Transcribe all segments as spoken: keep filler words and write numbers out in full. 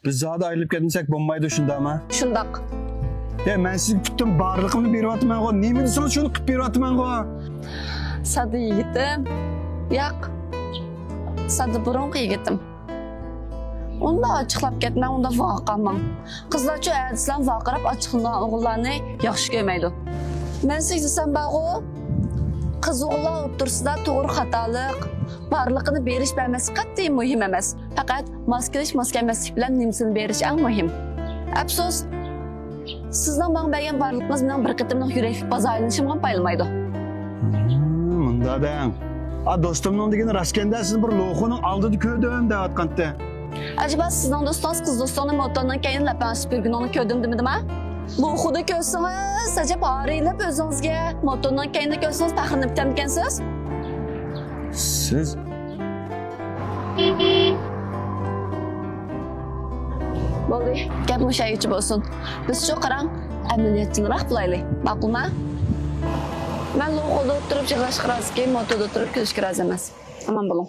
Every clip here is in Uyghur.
بىز زادى ئايرىلىپ كەتمىسەك بولمايدۇ، شۇنداقمۇ؟ شۇنداق. يا، مەن سىزگە پۈتۈن بارلىقىمنى بېرىۋاتىمەنغۇ، نېمە دېسىڭىز شۇنى قىلىپ بېرىۋاتىمەنغۇ. ساددا يىگىتىم. ياق. ساددا بۇرۇنقى يىگىتىم. ئۇنداق ئاچچىقلاپ كەتمەڭ، ئۇنداق ۋارقىرىماڭ. قىزلارچۇ ئەتىسىلەن ۋارقىراپ ئاچچىقلىنىدىغان ئوغۇللارنى ياخشى كۆرمەيدۇ. مەن سىزگە دېسەم بارغۇ، قىز ئوغۇللار ئوتتۇرىسىدا توغرا خاتالىق، بارلىقىنى بېرىش بەرمەسلىك قەتئىي مۇھىم ئەمەس. پەقەت ماس كېلىش، ماس كەلمەسلىك بىلەن نېمىسىنى بېرىش ئەڭ مۇھىم. ئەپسۇس، سىزنىڭ ماڭا بەرگەن بارلىقىڭىز مېنىڭ بىر قېتىملىق يۈرەكلىك بازار ئايلىنىشىمغىمۇ پايلىمايدۇ. ھىم، مۇنداق دەڭ. ئا، دوستۇمنىڭ دېگىنى راستكەن-دە، سىزنى بىر لوخۇنىڭ ئالدىدا كۆردۈم دەۋاتقانتى. ئەجەبا سىزنىڭ دوستىڭىز قىز دوستۇڭنى موتورنىڭ كەينىدە لەپەڭلىشىپ يۈرگىنىڭنى كۆردۈم دېمىدىما؟ لوخۇدا كۆرسىڭىز، ئەجەب ھارىلىپ ئۆزىڭىزگە، موتورنىڭ كەينىدە كۆرسىڭىز پەخىرلىنىپ كېتەمدىكەنسىز. سىز بولدى، گەپ مۇشۇ يەرگىچە بولسۇن. بىزچۇ قاراڭ، ئەمەلىيەتچىلرەك بولايلى، ماقۇلما؟ مەن لوخۇدا ئولتۇرۇپ يىغلاشقا رازىكەن، موتوردا ئولتۇرۇپ كۈلۈشكە رازى ئەمەس. ئامان بولۇڭ.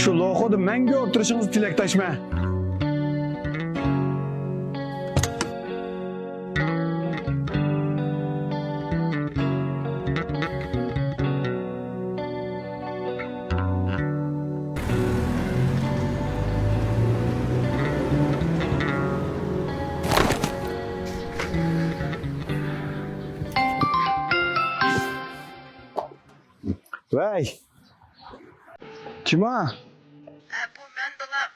شۇ لوخۇدا مەڭگۈ ئولتۇرۇشىڭىزغا تىلەكداشمەن. ۋەي! كىم ئۇ؟ ھە، بۇ مەن، بالام.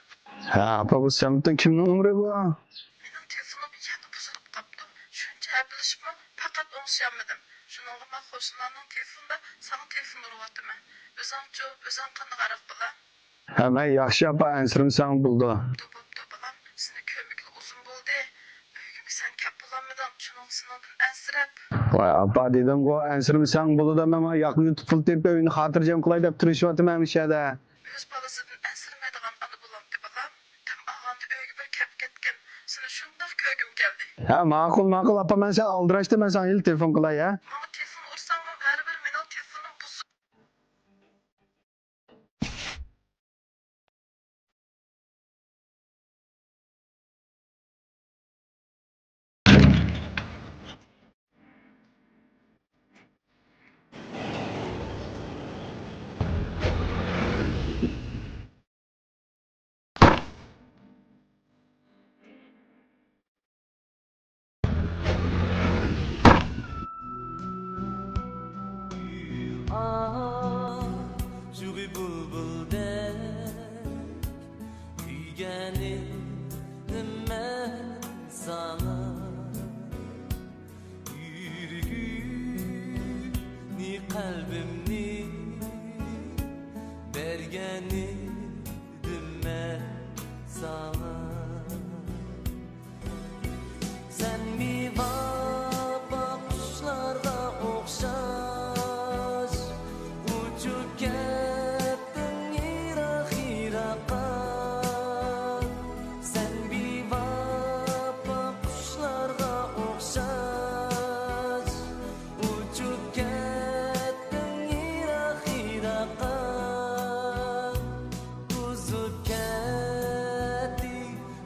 ھە، ئاپا، بۇ سەنمىتىڭ؟ كىمنىڭ نومۇرى بۇ؟ مېنىڭ تېلېفونۇم يەنە بۇزۇلۇپ قاپتۇ. شۇنچە ھەپىلىشىپمۇ پەقەت ئوڭشىيالمىدىم. شۇنىڭغا مەن قوشنىلارنىڭ تېلېفونىدا ساڭا تېلېفون ئۇرۇۋاتىمەن. ئۆزۈڭچۇ، ئۆزۈڭ قانداق ئارىق، بالام؟ ھە، مەن ياخشى، ئاپا، ئەنسىرىمىسەڭ بولىدۇ. بوپتۇ، بوپتۇ، بالام. سېنى كۆرمىگىلى ئۇزۇن بولدى. ئۆيگىمۇ سەن كەپ بولالمىدىڭ، شۇنىڭغا سېنىڭدىن ئەنسىرەپ. ۋاي ئاپا، دېدىمغۇ، ئەنسىرىمىسەڭ بولىدۇ، ماڭا ياقمىدى پۇل تېپىپ ئۆينى خاتىرجەم قىلاي دەپ تىرىشىۋاتىمەن مۇشۇ يەردە. ئۆز بالىسىدىن ئەنسىرىمەيدىغان ئانا بولامتى، بالام؟ دەم ئالغاندا ئۆيگە بىر كەپ كەتكىن، سېنى شۇنداق كۆرگۈم كەلدى. ھە، ماقۇل، ماقۇل ئاپا، مەن سەن ئالدىراشتىن مەن ساڭا ھېلى تېلېفون قىلاي، ھە؟ ماڭا تېلېفون ئۇرساڭمۇ بەرىبىر مېنىڭ تېلېفونۇم بۇزۇق. ئاشۇ بۇلبۇلدەك كۆيگەنىدىم مەن ساڭا. يۈرىكىمنى، قەلبىمنى بەرگەنىدىم مەن ساڭا. سەن بىۋاپا قۇشلارغا ئوخشاش، ئۇچۇپ كەتتىڭ يىراق-يىراققا. سەن بىۋاپا قۇشلارغا ئوخشاش، ئۇچۇپ كەتتىڭ يىراق-يىراققا. ئۇزۇپ كەتتى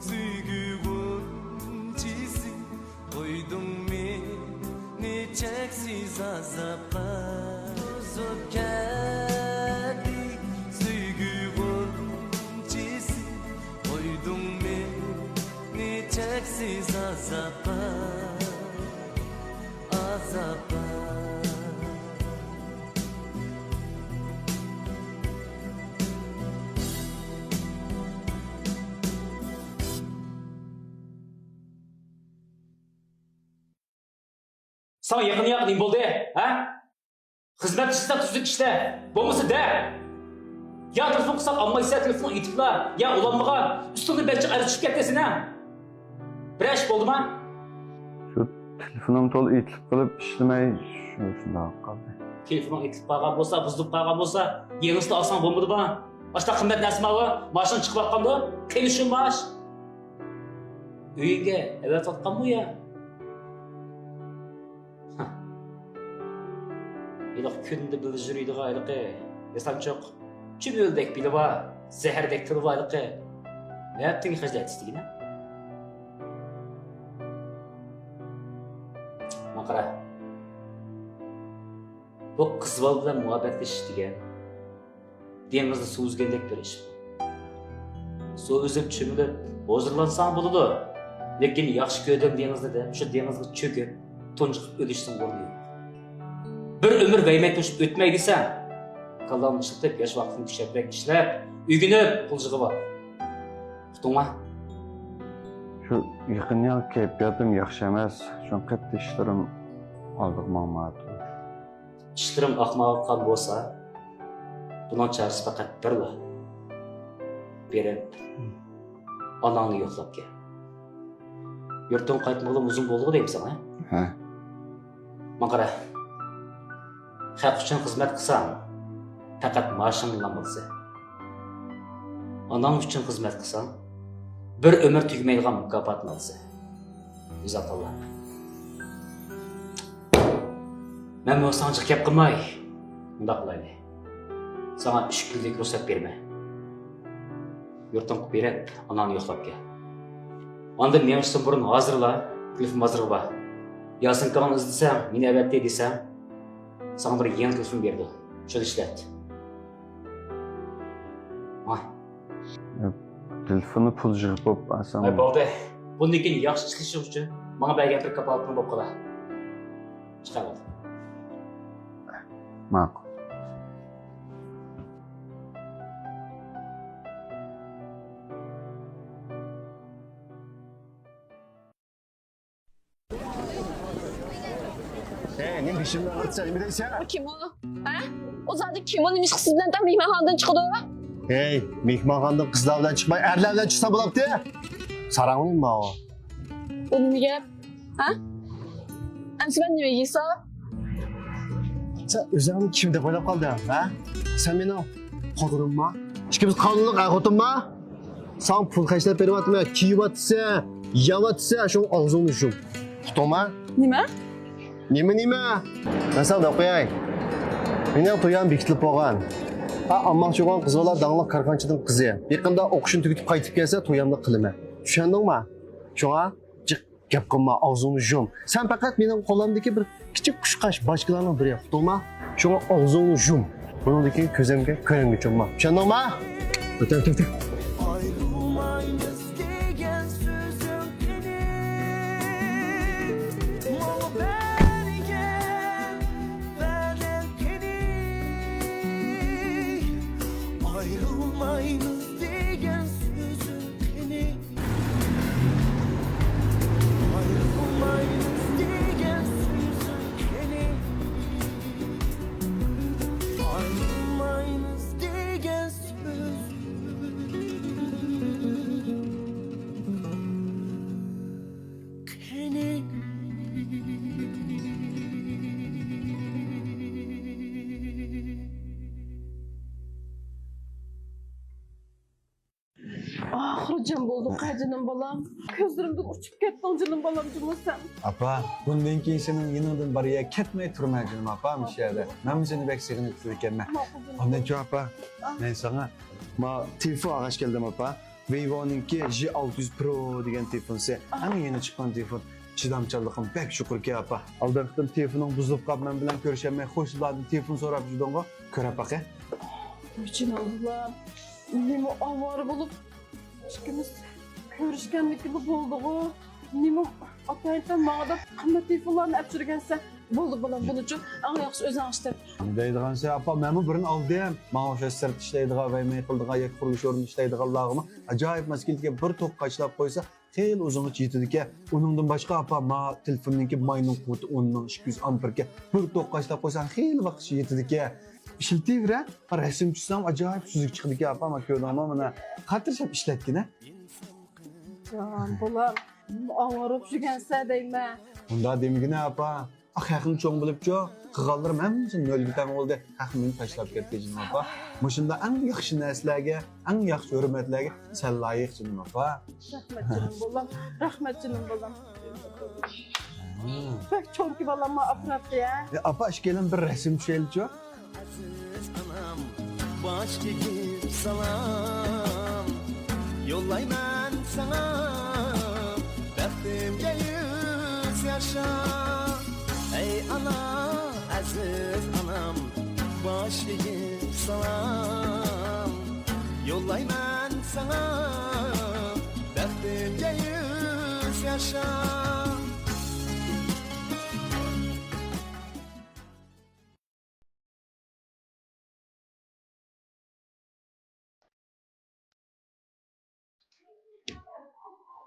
سۆيگۈ غۇنچىسى، قويدۇڭ مېنى چەكسىز ئازابقا. ئۇزۇپ كەتتى سۆيگۈ غۇنچىسى، قويدۇڭ مېنى چەكسىز ئازابقا، ئازابقا. ساڭا يېقىن ياق نېمە بولدى، ھە؟ خىزمەت ئىشلىسەڭ تۈزۈك ئىشلە، بولمىسا دە. يا تېلېفون قىلساڭ ئالمايسەن، تېلېفون ئېتىپلا، يا ئۇلانمىغا، ئۈستۈڭدىن بەك جىق ئەرز چۈشۈپ كەتتى سېنىڭ. بىرەر ئىش بولدىما؟ شۇ تېلېفونۇم تولا ئېتىلىپ قېلىپ ئىشلىمەي، شۇ، شۇنداق قالدى. تېلېفونۇڭ ئېتىلىپ قالغان بولسا، بۇزۇلۇپ قالغان بولسا، يېڭىسىنى ئالساڭ بولمىدىما؟ ئاشۇنداق قىممەت نەرسىمۇ بار، ماشىنا چىقىۋاتقاندۇ، قېنى شۇ ماش؟ ئۆيۈڭگە ئەۋەتىۋاتقانمۇ يا؟ ھە. ھېلىقى كۈندە بىللە يۈرىدىغان ھېلىقى ياسانچۇق. چۈمۈلىدەك بېلى بار، زەھەردەك تىلى بار ھېلىقى. ھەپتىگە خەجلەت ئىستىگىنە. ماڭا قارا. بۇ قىز بالا بىلەن مۇھەببەتلىشىش دېگەن دېڭىزدا سۇ ئۈزگەندەك بىر ئىش. سۇ ئۈزۈپ چۆمۈلۈپ ھۇزۇرلانساڭ بولىدۇ. لېكىن ياخشى كۆردۈم دېڭىزنى دەپ، شۇ دېڭىزغا چۆكۈپ، تۇنجۇقۇپ ئۆلۈشنىڭ ئورنى يوق. بىر ئۆمۈر ۋەيمەن توشۇپ ئۆتمەي دېسەڭ، كاللاڭنى ئىشلىتىپ، ياش ۋاقتىڭنى كۈچەپرەك ئىشلەپ، ئۆگىنىپ، قول يىغىۋال. ئۇقتۇڭما؟ شۇ يېقىن يىل كەيپىياتىم ياخشى ئەمەس، شۇڭا قېتى ئىشلىرىم ئالدىغا ماڭمايۋاتىدۇ. ئىشلىرىم ئاقمايۋاتقان بولسا، بۇنىڭ چارىسى پەقەت بىرلا. بېرىپ، ئاناڭنى يوقلاپ كەل. يۇرتۇڭغا قايتمىغىلى ئۇزۇن بولدىغۇ دەيمەن ساڭا، ھە؟ ھە. ماڭا قارا. خەق ئۈچۈن خىزمەت قىلساڭ، پەقەت مائاشىڭنى ئالامسەن. ئاناڭ ئۈچۈن خىزمەت قىلساڭ، بىر ئۆمۈر تۈگىمەيدىغان مۇكاپاتنى ئالىسەن. ئۆزۈڭ تاللا. مەنمۇ ساڭا جىق گەپ قىلماي، مۇنداق قىلايلى. ساڭا ئۈچ كۈنلۈك رۇخسەت بېرىمەن. يۇرتۇڭغا بېرىپ، ئاناڭنى يوقلاپ كەل. ئاندىن مېڭىشتىن بۇرۇن ھازىرلا تېلېفون بازىرىغا بار. ياسىن كاڭنى ئىزدىسەڭ، مېنى ئەۋەتتى دېسەڭ، ساڭا بىر يېڭى تېلېفون بېرىدۇ. شۇنى ئىشلەت. ۋاي. تېلېفوننى پۇل يىغىپ بولۇپ ئالسام. ۋاي، بولدى. بۇندىن كېيىن ياخشى ئىشلىشىڭ ئۈچۈن ماڭا بەرگەن بىر كاپالىتىڭ بولۇپ قالا. چىقار بولدى. ماقۇل. ھەي، نېمە بېشىمنى ئاغرىتىسەن، نېمە دەيسەن؟ ئۇ كىم ئۇ؟ ھە؟ ئۇ زادى كىم ئۇ؟ نېمىشقا سىز بىلەن تەڭ مېھمانخانىدىن چىقىدۇ؟ ھەي، مېھمانخانىدىن قىزلار بىلەن چىقماي، ئەرلەر بىلەن چىقسا بولامتى؟ ساراڭ نېمە ئۇ؟ بۇ نېمە گەپ؟ ھە؟ ئەمسە مەن نېمە يېسا؟ سەن ئۆزۈڭنى كىم دەپ ئويلاپ قالدىڭ، ھە؟ سەن مېنىڭ خوتۇنۇمما؟ ئىككىمىز قانۇنلۇق ئەر-خوتۇنما؟ ساڭا پۇل خەجلەپ بېرىۋاتىمەن، كىيىۋاتىسەن، يەۋاتىسەن، شۇڭا ئاغزىڭنى يۇم. ئۇقتۇڭما؟ نېمە؟ نېمە، نېمە؟ مەن ساڭا دەپ قوياي. مېنىڭ تويۇم بېكىتىلىپ بولغان. ھە، ئالماقچى بولغان قىز بالا داڭلىق كارخانىچىنىڭ قىزى. يېقىندا ئوقۇشىنى تۈگىتىپ قايتىپ كەلسە، تويۇمنى قىلىمەن. چۈشەندىڭما؟ شۇڭا جىق گەپ قىلما، ئاغزىڭنى يۇم. سەن پەقەت مېنىڭ قولۇمدىكى بىر كىچىك قۇشقاچ باچكىلارنىڭ بىرى، ئۇقتۇڭما؟ شۇڭا ئاغزىڭنى يۇم. بۇنىڭدىن كېيىن كۆزۈمگە كۆرۈنگۈچە بولما. چۈشەندىڭما؟ ئۆتە، ئۆتە، ئۆتە. ئايرىلمايمىز دېگەن سۆزۈڭ قېنى؟ ماڭا بەرگەن ۋەدەڭ قېنى؟ ئايرىلمايمىز دېگەن سۆزۈڭ قېنى؟ ئايرىلمايمىز دېگەن سۆزۈڭ قېنى؟ ئايرىلمايمىز دېگەن سۆزۈڭ قېنى؟ ئاخىرى جەم بولدۇق ھە جېنىم بالام. كۆزلىرىمدىن ئۇچۇپ كەتتىڭ جېنىم بالام جۇمۇ سەن. ئاپا، بۇندىن كېيىن سېنىڭ يېنىڭدىن بارىپ كەتمەي تۇرىمەن جېنىم ئاپا، مۇشۇ يەردە. مەنمۇ سېنى بەك سېغىنىپ كېتىدىكەنمەن. ماقۇل جېنىم. ئاندىن چوڭ ئاپا، ھە. مەن ساڭا ما تېلېفون ئالغاچ كەلدىم ئاپا. ۋىۋونىڭكى ژى ئالتە يۈز پرو دېگەن تېلېفونسى. ئاھ. ئەڭ يېڭى چىققان تېلېفون. چىدامچانلىقىمۇ بەك يۇقىرىكەن ئاپا. ئالدىنقى قېتىم تېلېفونۇڭ بۇزۇلۇپ قاپ، مەن بىلەن كۆرۈشەلمەي خوشلاردىن تېلېفون سوراپ يۈردۈڭغۇ، كۆرۈپ باقە. جېنىم بالام، نېمە ئاۋارە بولۇپ، ئىككىمىز كۆرۈشكەنلىكىمۇ بولدىغۇ. نېمە ئاتايىنتەن ماڭا دەپ قىممەت تېلېفونلارنى ئەپچۈرگەنسەن. بولدى بالام، بۇنىچۇ ئەڭ ياخشى ئۆزۈڭ ئىشلەت. نېمە دەيدىغانسەن ئاپا، مەنمۇ بىرنى ئالدىم. ماڭا ئوخشاش سىرتتا ئىشلەيدىغان ۋە مەي قىلىدىغان ياكى قۇرۇلۇش ئورنىدا ئىشلەيدىغانلارغىمۇ ئاجايىپ ماس كېلىدىكەن، بىر توك قاچىلاپ قويسا خېلى ئۇزۇنغىچە يېتىدىكەن. ئۇنىڭدىن باشقا ئاپا، ما تېلېفوننىڭكى ماينىڭ قۇۋۋىتى ئون مىڭ ئىككى يۈز ئامپېركەن. بىر توك قاچىلاپ قويساڭ خېلى ۋاقىتقىچە يېتىدىكەن. ئىشلىتىۋېرە، رەسىم چۈشسەڭ ئاجايىپ سۈزۈك چىقىدىكەن ئاپا، ما كۆردۈڭمۇ مانا. خاتىرجەم ئىشلەتكىن ھە. جان بالام، ئاۋارە بولۇپ يۈرگەنسەن دەيمەن. ئۇنداق دېمىگىنە ئاپا. ئاھ، خەقنى چوڭ بىلىپچۇ، قىلغانلىرىم ھەممىسى نۆلگە تەڭ بولدى. خەق مېنى تاشلاپ كەتتى جېنىم ئاپا. مۇشۇنداق ئەڭ ياخشى نەرسىلەرگە، ئەڭ ياخشى ھۆرمەتلەرگە سەن لايىق جېنىم ئاپا. رەھمەت جېنىم بالام، رەھمەت جېنىم بالام. ھە. بەك چوڭكى بالاممۇ ئاپىراتتى ھە. ئاپا، ئىككىيلەن بىر رەسىم چۈشەيلىچۇ. ئەزىز ئانام، باش ئېگىپ سالام. يوللايمەن ساڭا بەختىمگە يۈز ياشا. ئەي ئانا، ئەزىز ئانام، باش ئېگىپ سالام. يوللايمەن ساڭا بەختىمگە يۈز ياشا.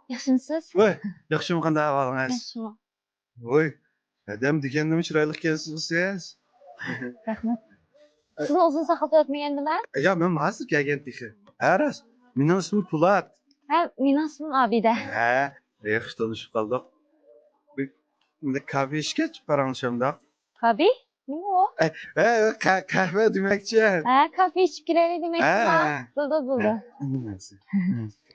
ياخشىمسىز؟ ۋوي، ياخشىمۇ، قانداق ئەھۋالىڭىز؟ ياخشىمۇ. ۋوي، ھەدەم دېگەندىمۇ چىرايلىق ئىكەنسىز سىز. رەھمەت. سىزنى ئۇزۇن ساقلاپ ئۆتمىگەندىمەن؟ يا، مەن ھازىر كەلگەن تېخى. ھە، راست. مېنىڭ ئىسمىم پولات. ھە، مېنىڭ ئىسمىم ئابىدە. ھە، ياخشى تونۇشۇپ قالدۇق. بىر، بىر كافې ئىچكەچ پاراڭلىشامدۇق. كافې؟ نېمە ئۇ؟ ئە، ئە، قە-، قەھۋە دېمەكچى. ھە، كافې ئىچىپ كېلەيلى دېمەكچىما؟ ھە. بولدى، بولدى. ھە.